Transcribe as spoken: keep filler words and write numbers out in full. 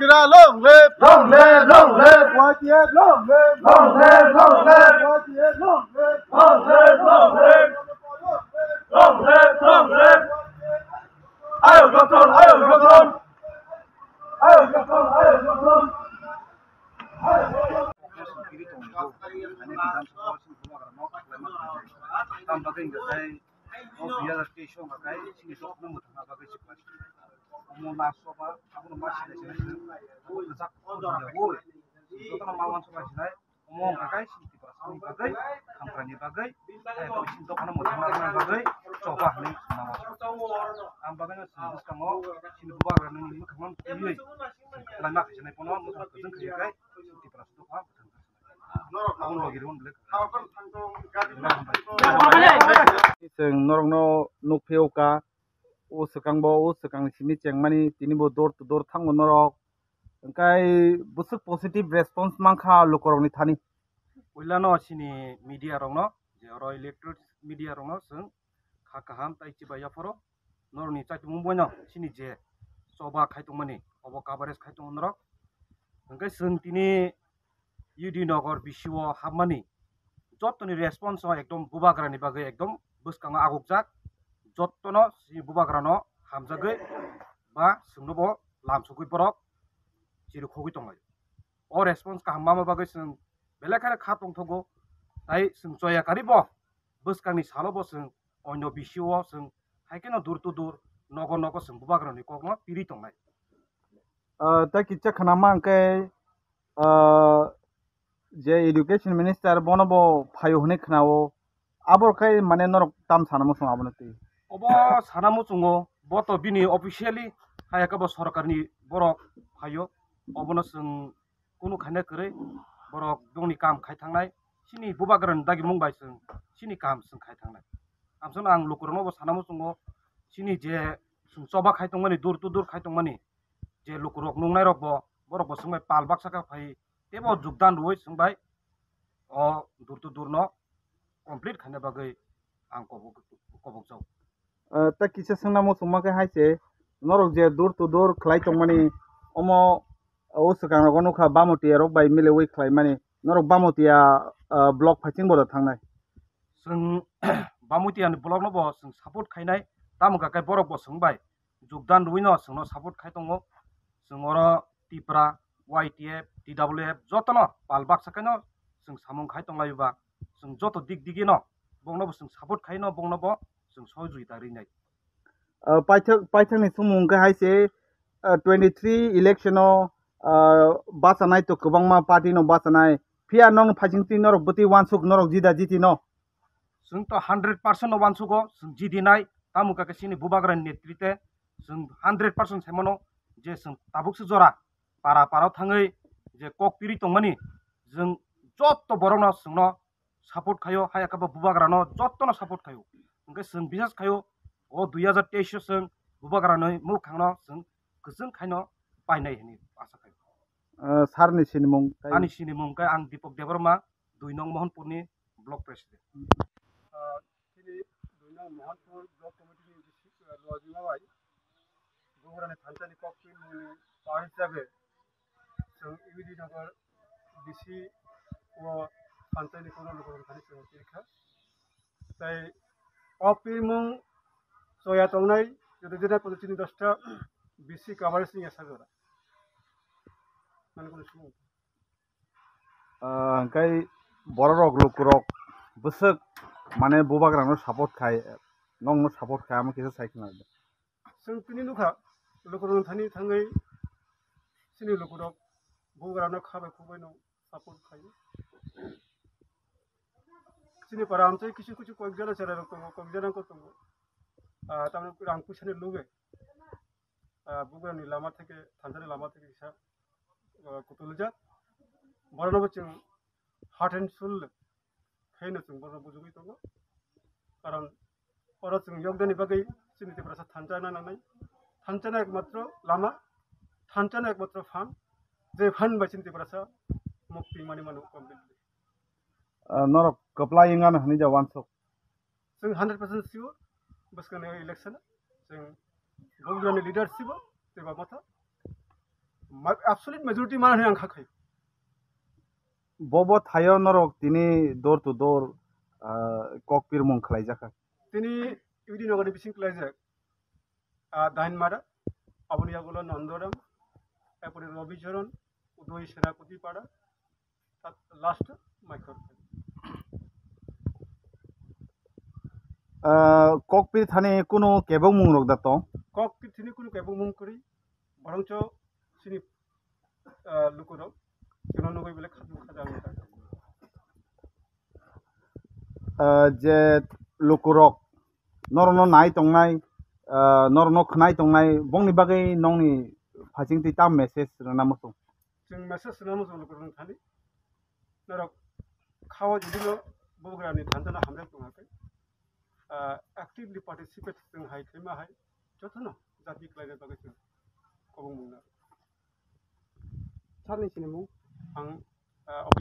Long live! Long live! Long live! Y T F long live! Long live! Long live! Y T F long live! Long live! Long live! Long live! Long live! Ayok Johnson! Ayok Johnson! Ayok Johnson! Ayok Johnson! Tam bagwi hwnkha khe, o dui hazar teis o hwnkha khe, chini jotono mwthangna bagwi se khlai. Omo last o ba, abono ma sinai sinai se, omo kwchak o dui ya, o jotono ma uansuk lai sinai, omo hwnkha khe chini Tiprasani bagwi, Hamkraini bagwi, hai abo chini jotono mwthangna bagwi choba hinwi swngna uansuk. Ang bagwino chwng bwskango chini bubagrani mwkhangno twiwi khlaima khaisani phano mwkhang kwchwng khaiya khe chini Tiprasa dopha mwthang. Chwng norokno nukphio ka, o swkangbo, o swkangni simi chengmani, tinibo door to door thango norok. Hwnkhe bwswk positive response mankha lukurokni thani. Puilano chini media rokno, je oro electronic media rokno chwng kha kaham tai chibai yaphoro norokni chaitumung boino chini je choba khai tongmani obo coverage khai tongo norok. Hwnkhe chwng tini U D Nagar bisio hapmani jottoni response o ekdom bubagrani bagwi ekdom bwskango agukjak, jottono chini bubagrano hamjagwi ba chwngnobo lamsogwi borok chirikhogwi tonglaio. O response kaham mama bagwi chwng belai kheno kha tongthogo, tai chwng choya karibo bwskangni salobo chwng onyo bisio chwng hai kheno door to door nogo nogo chwng bubagrani kokno piri tongnai. Ah, tei kisa khwnama hwnkhe, ah, je education minister bono bo phaio hwnwi khwnao, abo khe mane norok tam sana muchung abono twi? Obo sana muchungo, bo to bini officially hai khe bo sorkarni borok phaio, obono chwng kunu khaina kwrwi borok bongni kam khai thangnai, chini bubagrani dagimung bai chwng chini kam chwng khai thangnai. Amsano ang lukurokno bo sana muchungo, chini je chwng choba khai tongmani, door to door khai tongmani, je lukurok nungnairokbo, borokbo chwng bai pal baksa khe phai teibo jogdan rwui chwng bai o door to door no complete khaina bagwi ang kobok, kobokjao. Ah, tei kisa swngna muchungma khe hai se, norok je door to door khlai tongmani, omo o swkang rogo nukha Bamotiya rok bai mileui khlaimani, norok Bamotiya, ah, block phaising bodo thangnai? Chwng Bamotiya ni block no bo chwng support khainai, tamo hwnkha khe borok bo chwng bai jogdan rwino chwngno support khai tongo. Chwng oro Tipra, Y T F, T W F jotono pal baksa khaino chwng samung khai tonglaio ba, chwng joto dik digino bongno bo chwng support khaino, bongno bo chwng sohojogita rinai. Ah, paithak, paithakni sumung khe hai se, ah, twenty three election o, ah, bachanai to kwbangma party no bachanai, phiya nokni phaising twi norok bwtwi uansuk norok jida jiti no? Chwng to hundred percent no uansugo, chwng jidinai, tamo hwnkha khe chini bubagrani netrite chwng hundred percent saimano je chwng tabukse jora para para thangwi je kok piri tongmani, chwng jotto borokno chwngno support khaio, hai khe bo bubagrano jottono support khaio. Hwnkhe chwng bisas khaio, o dui hazar teis o chwng bubagrani mwkhangno chwng kwchwng khaino painai hwnwi asa khaio. Ah, sir ni sinimung tei? Ani sinimung khe ang Deepak Debbarma, dui nong Mohanpurni block president. Ah, chini dui nong Mohanpur block committee ni bisi, ah, luajima bai bubagrani thansa ni kok piri mungni pa hisabe chwng U D Nagar bisi o thansa ni kono lukurok thani chwng pirkha. Tei o pirmung choya tongnai, jodi jodi kono chini dosta bisi coverage ni esa jora. Mane kono sumung. Ah, hwnkhe bororok lukurok bwswk mane bubagrano support khai, nokno support khai, amo kisa sai khna. Chwng tini nukha, lukurok thani thangwi chini lukurok bubagrano kha bai khuk bai no support khai. Chini para amchai kisu kisu koyek jana chera rok tongo, koyek jana ko tongo. Ah, tamni rang puisa ni luge. Ah, bubagrani lama theke, thansa ni lama theke kisa, ah, kutuljak. Borokno bo chwng heart and soul khaino chwng bono bujugwi tongo. Karon oro chwng yokdani bagwi chini Tiprasa thansa na nangnai. Thansa na ekmatro lama, thansa na ekmatro phan, je phan bai chini Tiprasa mukti mani mano completely. Ah, norok kwplai wngano hwnwi ja uansuk? Chwng hundred percent sure, bwskangni election chwng bubagrani leadership o twima motha. Ma-, absolute majority mana hwnwi ang kha khai. Bobo thaio norok tini door to door, ah, kok pirmung khlaijakha. Tini Udi nogani bising khlaijak, ah, Dainmara, aboni yagulo Nandoram, erpore Robicharan, Udoi Senapati Para, last Maikhor. Ah, kok pir thani kunu kebengmung rok da tong? Kok pir thani kunu kebengmung kwrwi, borongcho chini, ah, lukurok chwngno nugwi belai khajang kha. Ah, je lukurok norokno nai tongnai, ah, norokno khwnai tongnai, bongni bagwi nongni phaisingtwi tam message rwna muchung? Chwng message rwna muchung lukurokno thani, norok khao judino bubagrani thansa no hamjak tongha khe, ah, actively participate chwng hai khaima hai jotono jati khlaina bagwi chwng kobong mungna. Sir ni sinimung? Ang, ah,